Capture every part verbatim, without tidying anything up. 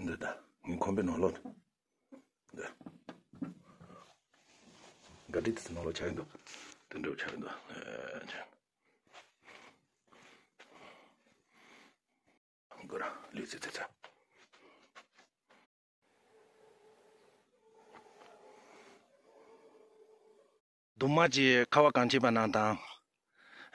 འདི་ད་ངའི་ཁང་པའི་ནང་ལོགས་འདི། ག་འདྲ་དེ་ཚོ་ནང་ལོགས་ཆགས་ཀྱི་འདུག་དེ་འདྲ་ཆགས་ཀྱི་འདུག་ཨེ། ཁོ་རང་ལུས་རྩལ་རྩེད་ས། གདོང་དམར་གྱི་ཁ་བ་གངས་ཅན་པ་རྣམས་དང་།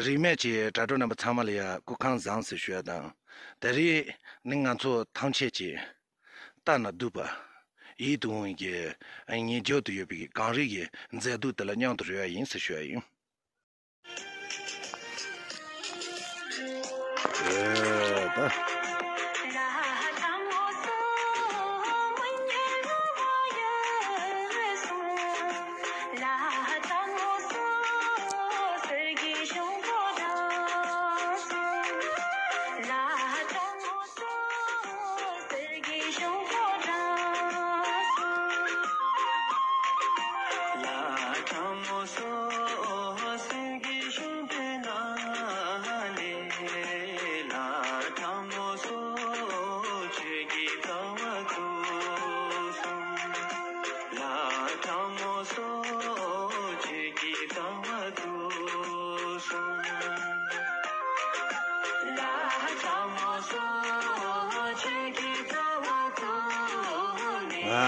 རིས་མེད་ཀྱི་དྲ་གྲོགས་རྣམ་པ་ཚང་མ་ལ་ཡང་སྐུ་ཁམས་བཟང་ཟེར་ཞུ་ཡ་དང་། ད་རེས་ནི་ང་ཚོ་ཐམས་ཅད་ཀྱིས་ལྟ་ན་སྡུག་པ། ཡིད་དུ་འོང་བའི་ངེས་འབྱོར་དུ་ཡོད་པའི་གངས་རི་གི་མཛེས་སྡུག་དེ་ལ་མཉམ་དུ་རོལ་བ་ཡིན་ཟེར་ཞུ་ཡ་ཡིན།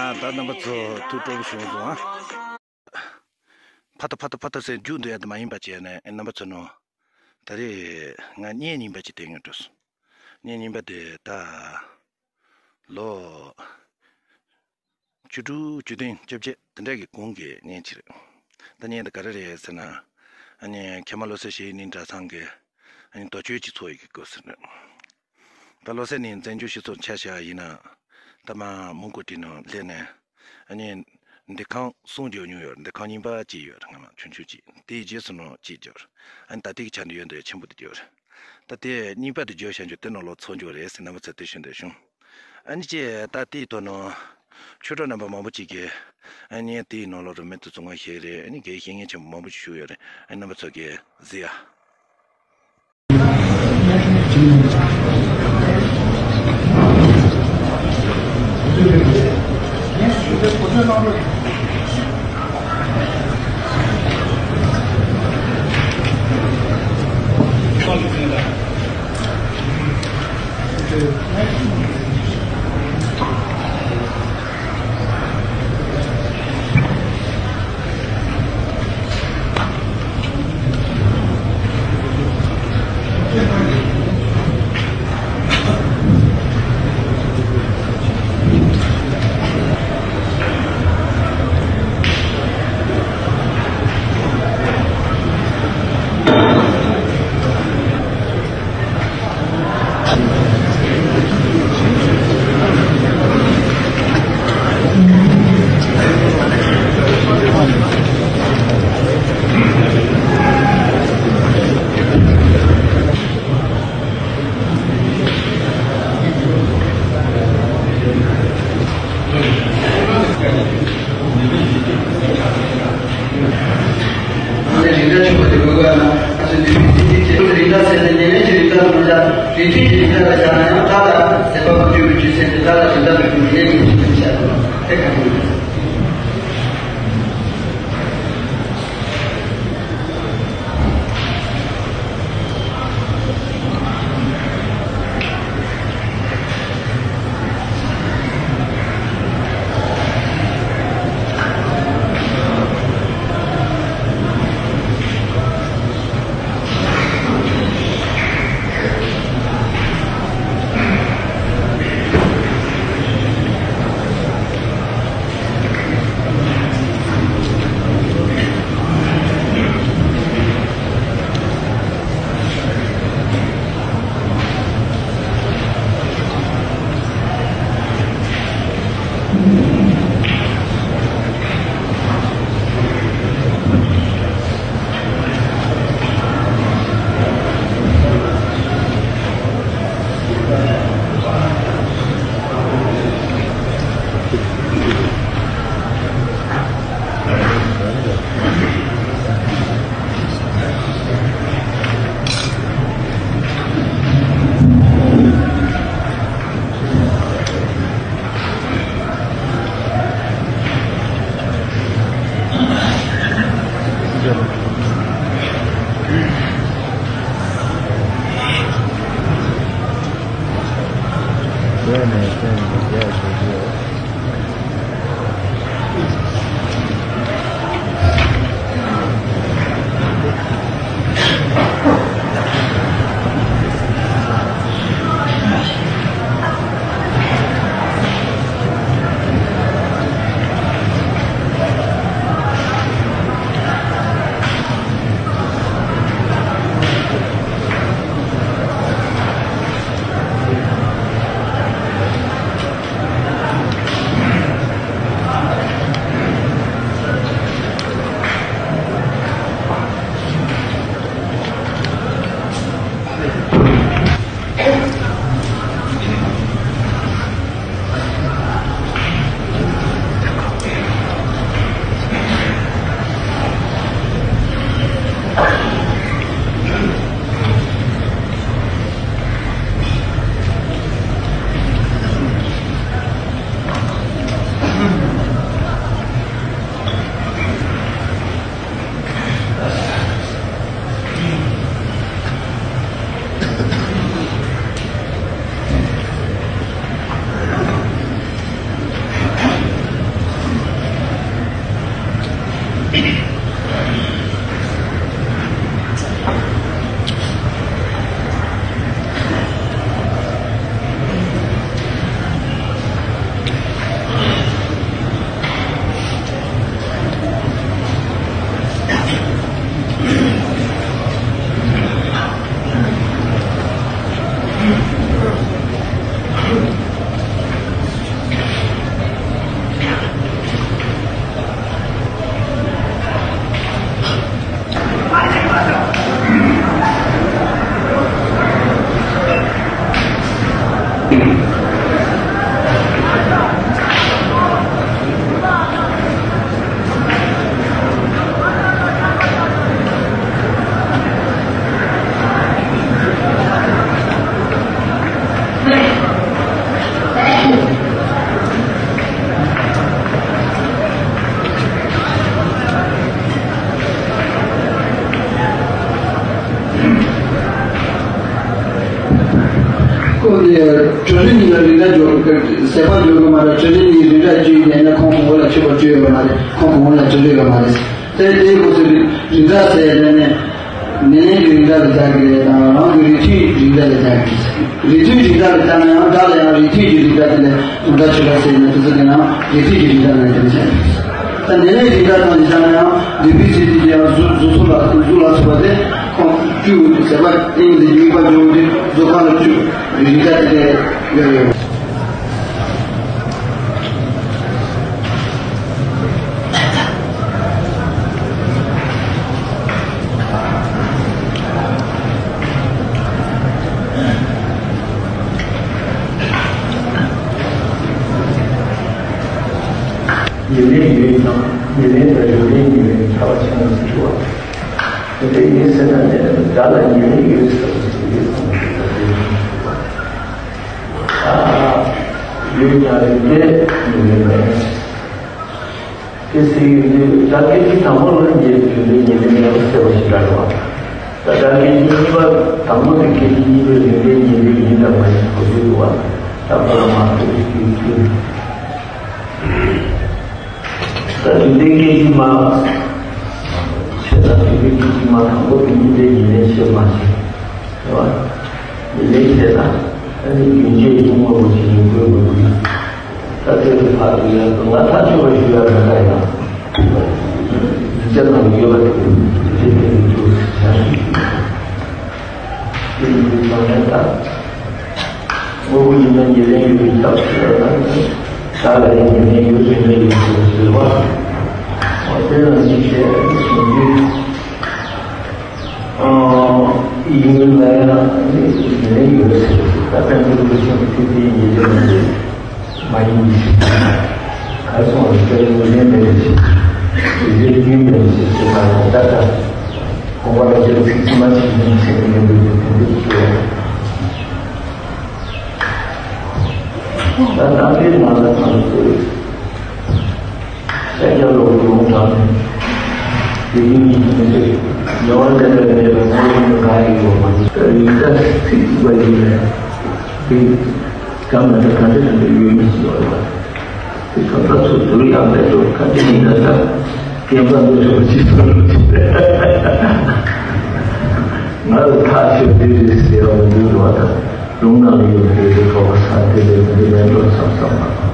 ཨ། ད་རྣམ་པ་ཚོ་ཐུགས་སྤྲོ་པོ་བྱུང་སོང་ཨ། ཕ་ཏོ་ཕ་ཏོ་ཕ་ཏོ་ཟེར་རྒྱུགས་འདུག་ཡ་དེ་མ་ཡིན་པ་བྱས་ནས་རྣམ་པ་ཚོ་ནོ། ད་རེས་ང་བརྙན་རྙིང་པ་ཅིག་བལྟས་ཡོང་འགྲོ་སོང་། བརྙན་རྙིང་པ་དེ་ད་ལོ་བཅུ་དྲུག་བཅུ་བདུན་བཅོ་བརྒྱད་དེ་འདྲ་གི་གོང་གི་བརྙན་ཅིག་རེད། ད་བརྙན་དེ་ག་རེ་རེད་ཟེར་ན། ཨ་ནི་མཁལ་མ་བློ་གསལ་གཞས་ནི་གྲྭ་ཚང་གི་ཨ་ནི་དོ་ཅོའི་སྤྱི་ཚོགས་ཡི་གི་སྐོར་ཟེར་ནས། ད་བློ་གསལ་ནི་བཙན་བྱོལ་སྤྱི་ཚོགས་ཆ་བཞག་ཡིན་ན། ད་མ་མོན་གྷོ་དེ་ནང་སླེབས་ནས། ཨ་ནི་འདི་ཁང་གསུམ་བརྒྱབ་མྱོང་ཡོད་རེད། འདི་ཁང་རྙིང་པ་གཅིག་ཡོད་རེད། སྔ་མ་ཆུང་ཆུང་གཅིག་དེའི་རྗེས་སུ་ནོ་གཅིག་བརྒྱབ་རེད། ཨ་ནི་ད་ལྟའི་ཆ་ནས་ཡོད་འདོད་ཆེན་པོ་དེ་བརྒྱབ་རེད། ད་དེ་རྙིང་པ་དེ་བརྒྱབ་བཞག་རྒྱུ་དེ་ནང་ལོགས་ཚོགས་འགྱོ་རེད་ཟེར་རྣམ་པ་ཚོ་དེ་ཞུ་འདོད་བྱུང་། ཨ་ནི་ཅེ་ད་དེའི་ཐོག་ནོ། ཆོས་གྲོགས་རྣམ་པ་མང་པོ་ཅིག་གིས་ཨ་ནི་དེའི་ནང་ལོགས་རུ་མེད་དུ་བཙོང་བ་ཞིག་རེད། ཨ་ནི་དགེ་བཤེས་གཉེན་ཆེན་པོ་མང་པོ་ཞིག་བཞུགས་ཡོད་རེད། ཨ་ནི་རྣམ་པ་ཚོ་གིས་གཟིགས་ཡ། ཁོང་དེ་གྲུ་གཟིངས་གཉིས་ལ་རིགས་འདྲ་འཇོག་ཟད་པ་འཇོག་གི་མ་རེད། གྲུ་གཟིངས་གཉིས་རིགས་འདྲ་གཅིག་ཡིན་ན་ཁོང་གོང་བུ་ལ་ཆུད་པ་བཅུག་ཡོད་མ་རེད། ཁོང་གོང་བུ་ལ་ཆུད་ཡོད་མ་རེད། དེ་དེའི་སྐབས་སུ་རིགས་འདྲ་ཟེར་ནས་ནི་ནི་ལེན་གྱི་རིགས་འདྲ་ལ་སྦྱར་གྱི་རེད་དང་རང་གི་རིགས་མཐུན་རིགས་འདྲ་ལ་སྦྱར་གྱི་རེད། རིགས་མཐུན་རིགས་འདྲ་ལ་སྦྱར་ན་ཡང་སྒྲ་ལ་ཡང་རིགས་མཐུན་གྱི་རིགས་འདྲ་དེ་ལས་གོང་བུ་ཆུད་པ་ཟེར་ནས་དེ་ཚོ་དེ་ནའང་རིགས་མཐུན་གྱི་རིགས་འདྲ་ལ་དེ་ནས་སྦྱར་གྱི་རེད། ད་ནི་ལེན་རིགས་འདྲ་དང་ལ་སྦྱར་ན་ཡང་འདི་པའི་ཚིག་དེ་ཡང་གཟུགས་གཟུགས་སོགས་ལ་གཟུགས་ལ་སོགས་པ་དེ་ཁོང་བཅུ་ཟད་པ་གཏིང་དེ་གཉིས་པ་འཇོག་དུས་གཟུགས་ཁམས་ལ་བཅུ་རིགས་འདྲ་དེ་ལས་ཡོད་ཡོད། ཉེར་ལེན་ཡོད་ཀྱང་ཉེར་ལེན་དང་ཡོངས་ལེན་ཉེར་ལེན་ཁྱད་པར་ཆེན་པོ་ཞིག་འདུག་པ། དེ་འདྲ་ཡིན་ཟེར་ན་ནི་སྒྲ་ལ་ཉེར་ལེན་ཡོད་ཟེར་བ་ཞིག་ཡོད་གསུངས་པ་ཞིག་ད་དེ་ཡིན་འདུག་པ། ཡོད་ཀྱང་རིགས་འགྲེ་ཉེར་ལེན་མེད། དེ་ཟེར་ཡོང་དུས་སྒྲ་སྐད་ཅིག་དང་པོ་ལ་ཉེར་ལེན་ཉེར་ལེན་མེད་པ་ཟེར་བ་ཞིག་འདྲ་བ། ད་སྒྲ་སྐད་ཅིག་གཉིས་པ་དང་པོ་དེ་སྐད་ཅིག་གཉིས་པའི་རིགས་འགྲེ་ཉེར་ལེན་ཡིན་དང་མ་ཡིན་གོ་རྒྱུ་འདུག་བ། ད་ཁོ་ལ་མ་ལྟོས་ཤིག་ཡོད་ཚུལ། ད་རིགས་འགྲེ་སྐད་ཅིག་མ་བྱས་ན་རིགས་འགྲེ་སྐད་ཅིག་མ་དང་པོ་དེ་ཉིད་ལས་ཉེར་ལེན་བྱེད་མ་བྱེད། རེད་བ། ཉེར་ལེན་བྱས་ན་ཨ་ནི་རྒྱུན་ཆད་ཀྱི་དངོས་པོ་ཞིག་ཡིན་དགོས་མི་དགོས། ད་ལྟའི་བར་དུ་ཡང་ང་ཐག་ཆོད་པ་ཞུ་ཡ་མེད་པ་ཡང་། གཟིགས་ཆ་ནང་ཡོད་པ་དེ་དེ་དེ་དེ་ཚོ་བྱ་ཞིག་དེ་ཡིན་དུས་ཙང་ནས་ད། དངོས་པོ་ཡིན་ན་ཉེར་ལེན་ཡོད་པའི་སྟབས་ཀྱིས་ན་ནི། བདག་ལ་ཡང་ཉེར་ལེན་ཡོད་ཟེར་ན་ཡོད་ཟེར་བ་ཞིག་རེད་བ། འོ་དེ་ལ་ནི་ཞེས་གསུངས་དུས། ཨ། ཡིན་ན་ཡང་ནི་ཉེར་ལེན་ཡོད་ཟེར་བ་ཞིག་ད་དཔལ་མགོན་རིན་པོ་ཆེ་གིས་དེ་དེའི་ཉེར་ལེན་མ་རེད། མ་ཡིན་ཞེས། ག་རེ་གསུངས་པ་རེད། དཔལ་ཉེར་ལེན་མེད་པའི་ཕྱིར། ཉེར་ལེན་རྒྱུན་མེད་པའི་ཕྱིར་ཞེས་པ་ལ་ད་ལྟ་དགོངས་པ་རབ་རྒྱས་ཚིག་ཕྱི་མ་ཕྱི་མ་ཞེས་པའི་ཡོན་ཏན་དེ་དེ་འདྲ་ཞིག་རེད། ད་ནང་པའི་ནང་ལ་ང་ཚོས་ཤཱཀྱ་ལོ་ལོང་དྲངས་ནས་དེ་ཉིད་ཀྱི་མི་ཚེ་ཉེ་བར་ལེན་པའི་མེད་པའི་ངོ་བོ་ཉིད་གང་ཡིན་པ་མ་ཡིན་པའི་རིགས་འདྲ་ཚིག་གཅིག་པ་ཡིན་ནས་དེ། སྐབས་མི་འདྲ་ག་འདྲ་ག་འདྲ་ཡོད་མི་ཞིག་ཡོད་རེད་པ། དེ་གང་ལྟར་ཚུར་བསྡུར་ཡག་མེད་འགྲོ། ག་འདྲ་ཡིན་ན་ད་རྒན་པ་འདི་རེད་པ་ཅིག་སོང་རོགས་བྱེད། ང་ལ་ཐག་ཆོད་དེ་རེད་ཟེར་ཡག་མི་འདུག་རེད་པ། ད་ལུང་ནང་ལ་ཡོད་དེ་རེད། གྲོགས་པོ་ས་དེ་ལས་འདི་མེད་འགྲོ་བསམ་བསམ་པ།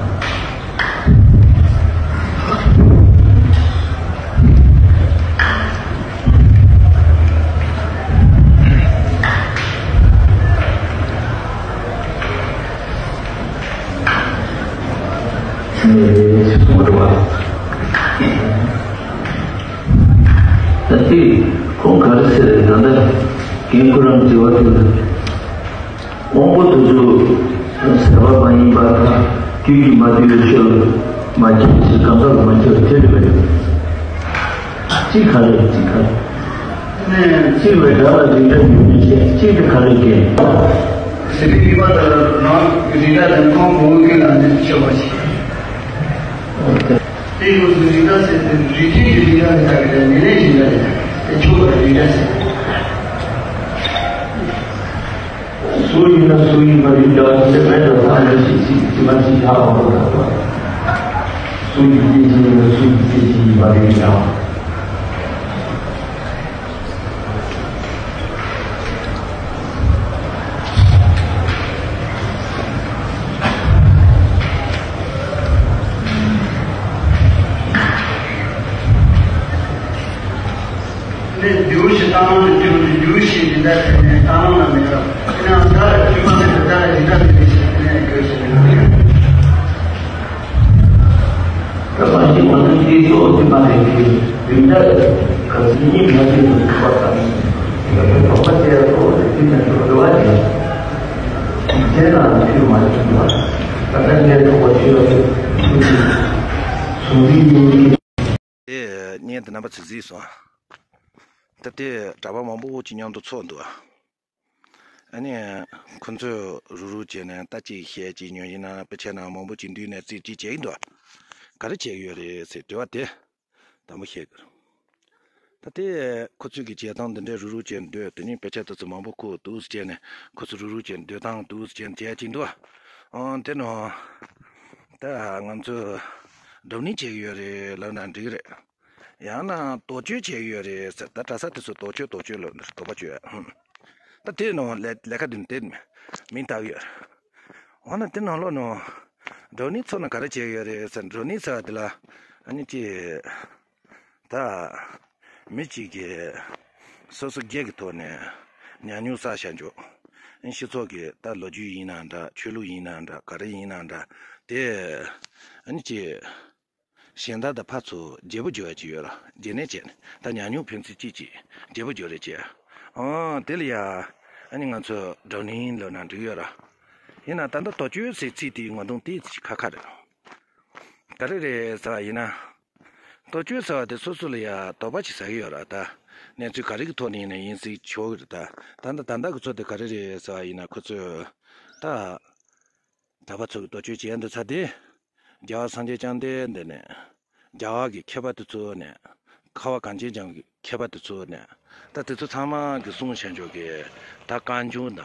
ད་དེ་ཁོང་ག་རེ་ཟེར་རེད། ད་ལྟ་རྒན་ཁོ་རང་དྲི་བ་དེ་ལ། དབང་པོ་དེ་ཚོ་ཟད་པ་མ་ཡིན་པ་དང་། དུས་ཀྱིས་མ་བསྡུས་པའི་ཕྱིར་མ་ཁྱབ་ཕྱིར། གང་ཟག་ལ་མ་ཁྱབ་ཁྱབ་པའི་གཅིག་ག་རེ་གཅིག་ག་རེ། ནས་གཅིག་བའི་སྒྲ་ལ་རིགས་འདྲ་ཡོད་མེད་བཤད། གཅིག་དེ་ག་རེ་སྐད། ཟད་པའི་རིགས་པ་དང་ནང་རིགས་འདྲ་དང་ཁོང་གོང་གི་ལ་ནས་ཆོག་པ་ཞིག་དེ་ཡོངས་སུ་རིགས་འདྲ་ཟེར་ཏེ་རིགས་མཐུན་གྱི་རིགས་འདྲ་རེད་ད་གི་ལས་ངེས་ལེགས་རིགས་འདྲ་རེད། དེ་ཆོག་པ་རིགས་འདྲ་ཟེར། སུ་ཡིན་ན་སུ་ཡིན་པ་རིགས་འདྲ་ཟེར་མེད་དུ་ཐག་ཉེ་ཞིག་ཅིག་ཅི་མ་ཅིག་ཡག་པ་པོ་དང་པོ། སུ་ཡི་སྐྱེ་མཆེད་ཡིན་ན་སུ་ཡི་སྐྱེ་མཆེད་ཡིན་པ་རེད་ཡང་། ནས་རྒྱུ་ཞིག་བཏང་ནས་རྒྱུ་རྒྱུ་ཞིག་འདི་འདྲ་བྱས་ནས་བཏང་ན་མི་འགྲོ། དེ་ནས་ད་རྒྱུ་མ་མེད་པ་ད་འདི་འདྲ་མི་འདྲ་ཞིག་ནས་རྒྱུ་ཞིག་མི་འགྲོ། ད་མ་གཞི་མ་དོན་དེ་ཏོག་ཙམ་མ་རེད་དེ། རིམ་གྲོ་ག་ཚོད་གཉིས་མ་ཟིན་པའི་ཐོག་པ་དང་། ད་དོགས་པ་བཅད་ཡ་ཏོག་ཙམ་དེ་ནས་འགྲོ་རེ་བ་བྱས། དེ་ལ་མཐུན་མ་ཡིན་པ། ད་ལྟ་ངས་ཐོག་པ་བྱས་ཡོད་དེ། ཚུལ་གྱིས་བཟུང་བའི་ཉིན་གྱི། དེ་བརྙན་དེ་རྣམ་པ་ཚོས་གཟིགས་སོང་། ད་དེ་གྲྭ་པ་མང་པོ་ཅིག་མཉམ་དུ་ཚོགས་འདུག་ཨ་ནི་ཁོ་ཚོས་རུག་རུག་བྱས་ནས་ད་ཅིག་བཤད་ཅིག་ཉོན་ཡིན་ན་དཔེ་ཆ་ནང་མང་པོ་ཅིག་འདུས་ནས་རྩིས་ཅིག་བྱེད་ཀྱི་འདུག་ག་རེ་བྱེད་ཀྱི་ཡོད་རེད་ཟེར་དྲི་བ་དེ་དང་པོ་བཤད་དགོས། ད་དེ་ཁོ་ཚོས་ཀྱི་བྱེད་སྟངས་འདི་འདྲའི་རུག་རུག་བྱས་ནས་སྡོད། དེ་ནས་དཔེ་ཆ་དེ་ཚོ་མང་པོ་ཁུར་འདུག་སེ་བྱས་ནས་ཁོ་ཚོ་རུག་རུག་བྱས་ནས་སྡོད་སྟངས་འདུག་སེ་བྱས་ནས་བྱས་ཅིག་འདུག་ཨང་། དེ་ནང་ད་ང་ཚོ་བགྲོ་གླེང་བྱེད་ཀྱི་ཡོད་རེད་ལབ་ན་འགྲིག་གི་རེད། ཡང་ན་དོགས་གཅོད་བྱེད་ཀྱི་ཡོད་རེད་ཟེར། ད་གྲྭ་ས་དེ་ཚོ་དོགས་གཅོད་དོགས་གཅོད་ལབ་ནས་དོགས་པ་གཅོད་ཡ། ཧུམ། ད་དེ་ནང་ལས་ལས་ཀ་དེ་དེ་མིང་བཏགས་ཡོད་རེད། འོ་ན་དེ་ནང་ལོགས་ནང་བགྲོ་གླེང་ཚོགས་ན་ག་རེ་བྱེད་ཀྱི་ཡོད་རེད་ཟེར། བགྲོ་གླེང་ཟེར་བ་དེ་ལ་ཨ་ནི་ཅི་ད་མི་གཅིག་གིས་སོ་སོ་སྒེར་གྱི་ཐོག་ནས་ཉམས་མྱོང་བསགས་བཞག་འཇོག་སྤྱི་ཚོགས་ཀྱི་ད་ལོ་རྒྱུས་ཡིན་ན་འདྲ། ཆོས་ལུགས་ཡིན་ན་འདྲ། ག་རེ་ཡིན་ན་འདྲ། དེ་ཨ་ནི་ཅི་གཞན་དག་དང་ཕར་ཚུར་བརྗེ་པོ་བརྗོད་ཡ་ཅིག་ཡོད་ར། བརྗེ་ནས་བྱས་ནས་ད་ཉམས་མྱོང་ཕན་ཚུན་གཅིག་གཅིག་བརྗེ་པོ་བརྗོད་རེས་བྱས། ཨང་། དེ་ལ་ཡ་ཨ་ནི་ང་ཚོས་བགྲོ་གླེང་ལབ་ན་འགྲིག་ཡོད་ར། ཡིན་ན་ད་ལྟ་དོགས་གཅོད་ཟེར་ཚིག་དེའི་ངོ་གདོང་དེ་ཁ་ཁ་རེད། ག་རེ་རེད་ཟེར་བ་ཡིན་ན། དོགས་གཅོད་ཟེར་བ་དེ་སོ་སོ་ལ་ཡ་དོགས་པ་ཅིག་ཟ་གི་ཡོད་ར། ད་གནས་ཚུལ་ག་རེ་གི་ཐོག་ནས་ཡིན་ན་ཡིན་སྲིད་ཆོག་གི་རེད། ད་ད་ལྟ་ད་ལྟ་གི་ཚོ་དེ་ག་རེ་རེད་ཟེར་བ་ཡིན་ན། ཁོ་ཚོས་ད་གྲྭ་པ་ཚོ་གི་དོགས་གཅོད་བྱེད་ཡ་འདི་ཚ་དེ། རྒྱལ་བ་སངས་རྒྱས་བཅོམ་ལྡན་འདས་ནས་རྒྱལ་བ་གི་མཁས་པ་དེ་ཚོ་ནས། ཁ་བ་གངས་ཅན་ལྗོངས་ཀྱི་མཁས་པ་དེ་ཚོ་ནས། ད་དེ་ཚོ་ཚང་མ་གི་གསུངས་བཞག་འཇོག་གི་ད་བཀའ་འགྱུར་དང་།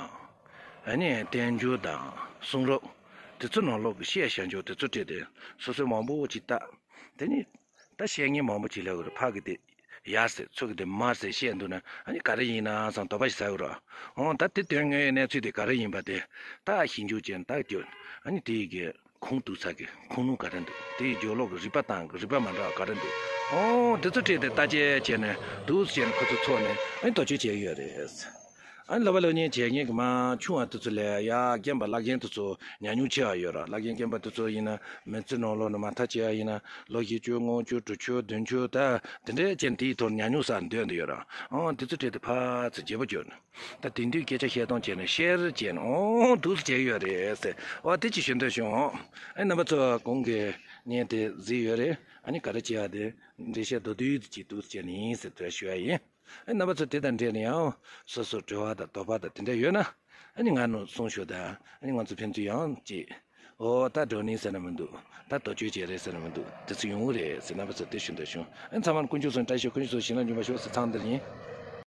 ཨ་ནི་བསྟན་འགྱུར་དང་གསུང་རབ་དེ་ཚོ་ནང་ལོགས་ཀྱི་བཤད་བཞག་འཇོག་དེ་ཚོ་བྲིས་ཏེ་སོ་སོའི་མང་པོ་ཅིག་ལྟ། དེ་ནི་ད་བཤད་མཁན་མང་པོ་ཅིག་སླེབས་ཡོད་རེད། ཕ་གི་དེ་ཡ་ཟེར། ཚུ་གི་དེ་མ་ཟེར་བཤད་འདུག་ན་ཨ་ནི་ག་རེ་ཡིན་ན་བསམ་དོགས་པ་ཞིག་ཟ་ཡོད་རེད། འོ་ད་དེ་དོན་དངོས་གནས་ཚུལ་དེ་ག་རེ་ཡིན་པ་དེ་ད་ཞིབ་འཇུག་བྱས་ནས་ད་རྒྱུ་ཨ་ནི་དེ་ཡི་གི་ཁུངས་གཏུགས་ས་གི་ཁུངས་ལུང་ག་རེ་འདུག་དེའི་རྒྱུ་ལོག་གི་རིགས་པ་དང་གི་རིགས་པ་མ་འདྲ་བ་ག་རེ་འདུག་འོ་དེ་ཚོ་བྲིས་ཏེ་བརྟག་དཔྱད་བྱས་ནས་འདུག་སེ་བྱས་ནས་ཁོ་ཚོ་ཚོགས་ནས་ཨ་ནི་དོགས་གཅོད་བྱས་ཡོད་རེད། ཨ་ནི་སློབ་པ་སློབ་གཉེར་བྱེད་མཁན་གྱི་མ་ཆུང་བ་དེ་ཚོ་ལས་ཡ་རྒན་པ་བླ་རྒན་དེ་ཚོ་ཉམས་མྱོང་ཆེ་བ་ཡོད་ར། བླ་རྒན་རྒན་པ་དེ་ཚོ་ཡིན་ན་མི་ཚེ་ནང་ལོགས་ནས་མ་མཐའ་བྱས་པ་ཡིན་ན་ལོ་བཞི་བཅུ་ལྔ་བཅུ་དྲུག་ཅུ་བདུན་ཅུ་ད་དེ་འདྲའི་ཅན་དེའི་ཐོག་ཉམས་མྱོང་བསགས་འདོད་འདི་ཡོད་ར། ཨང་། དེ་ཚོ་བྲིས་ཏེ་ཕར་ཚུར་བརྗེ་པོ་བརྗོད་ནས། ད་དེང་དུས་སྐད་ཆ་བཤད་སྟངས་བྱས་ནས་ཤེར་བྱས་ནས་ཨོ་འདུག་སེ་བྱས་ཡོད་རེད་ཟེར། ཨོ་དེ་ཅིག་ཞུ་འདོད་བྱུང་། ཨེ་རྣམ་པ་ཚོ་གོང་གི་བརྙན་དེ་གཟིགས་ཡོད་རེད། ཨ་ནི་ག་རེ་བྱེད་ཡ་དེ་འགྲེལ་བཤད་མདོར་བསྡུས་ཅིག་འདུག་སེ་བྱས་ནས་ཡིན་ཟེར་དེ་ཞུ་ཡ་ཡིན། ཨེ་རྣམ་པ་ཚོ་དེ་དང་འབྲེལ་ནས་ཡང་སོ་སོར་དྲི་བ་དང་དོགས་པ་དང་དེ་འདྲ་ཡོད་ན་ཨ་ནི་ང་ནང་གསུངས་ཤོག་དང་། ཨ་ནི་ང་ཚོ་ཕན་ཚུན་ཡང་ཅིག་ཨོ་ད་བགྲོ་གླེང་ཟེར་ན་མི་འདུག་ད་དོགས་གཅོད་བྱས་རེད་ཟེར་ན་མི་འདུག་དེ་ཚོ་ཡོང་གི་རེད་ཟེར། རྣམ་པ་ཚོ་དེ་ཞུ་འདོད་བྱུང་། ཨེ་ཚང་མར་དཀོན་མཆོག་གསུམ་བཀྲ་ཤིས་ཤོག་དཀོན་མཆོག་གསུམ་བྱིན་རླབས་འབྱུང་བར་ཤོག་ཟེར། ཚང་འདིར་ཡིན།